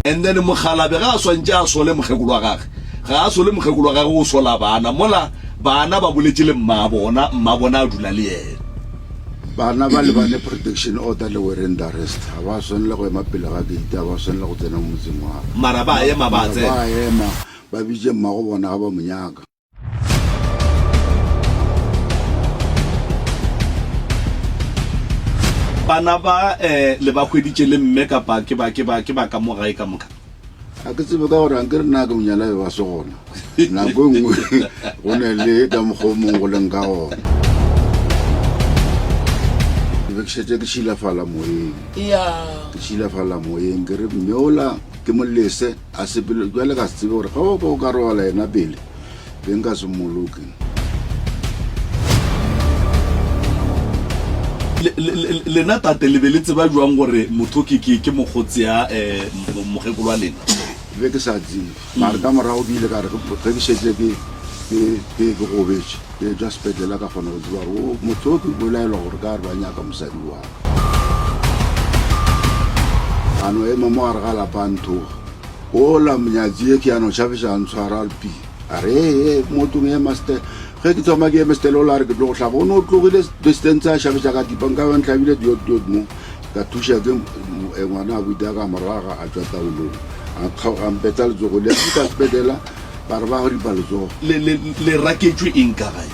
And then mokgalabe ga a swantše a sole mokgekolo wa gage, ga a sole mokgekolo wa gage o sola bana, mola bana ba boletše le mmabona, mmabona a dula le yena. Bana ba lebane protection order le warrant arrest, ga ba swanela go ema pele ga gate, ga ba swanela go tsena mo motseng wa ka. Mara ba ema ba Mara tsena. ba ema, ba bitše mmago bona ga ba mo nyaka. Bana ba eh, le ba hweditše le mme kapa ke ba ke ba ke ba ka mo gae ka moka? Ga ke tsebe ka gore anke re nna ke monyala be ba se gona. Nako e nngwe go ne le ka mokgwa o mongwe go leng ka gona. Ke be ke šetše ke šilafala moyeng. Ke šilafala moyeng ke re mme ola ke mo lese a sepele bjale ka se tsebe gore ge o ka o ka robala yena pele Be nka se mmoloke. Le, le, le, lena tate le be le tseba jwang gore motho ke, ke, ke mokgotsi ya eh, mokgekolo wa lena? Be ke sa tsebe. Mare ka morago ke ile ka re ge ke šetše ke, ke, ke, ke gobetše, ke etšwa sepetlele ka kgona go tseba gore o motho o ke bolaelwa gore ka re ba nyaka mosadi wa ka. A no ema mo gare ga lapa a nthoga. Ola monyatsi ye ke ya no tšhabiša a ntshwara pi. A re, Ee, mo tlong ema Stella. Ge ke thoma ke eme Stella o la re ke tlo go hlaba. O ne o tlogile distance a šabetša ka thipa nka be ntlhabile diot diot mo. Ka thuša ke eh, ngwana a buta ka moraga a tšwa taolong. A kgaoga a mpetsa letsogo le a fihla sepetlele ba re ba go ripa letsogo. Le, le, le raketšwe eng ka gae?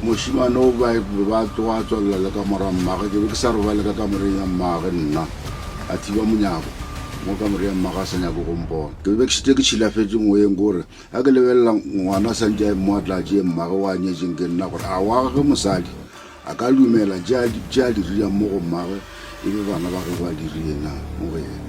Mošemane o ba ba tloga a tswalela le kamora mmagwe. Ke be ke sa robale ka kamoreng ya mmagwe nna. A thiba monyako mo kamoreng ya mmagwe a sa nyake go mpona. Ke be ke šetše ke tšhilafetše moyeng ke gore ga ke lebelela ngwana a santše a eme mo a tla tšee mmagwe wa nyetšeng ke nna gore a wa gagwe mosadi a ka dumela tše a di tše a di riang mo go mmagwe e be bana ba gagwe ba di rie na mo go yena.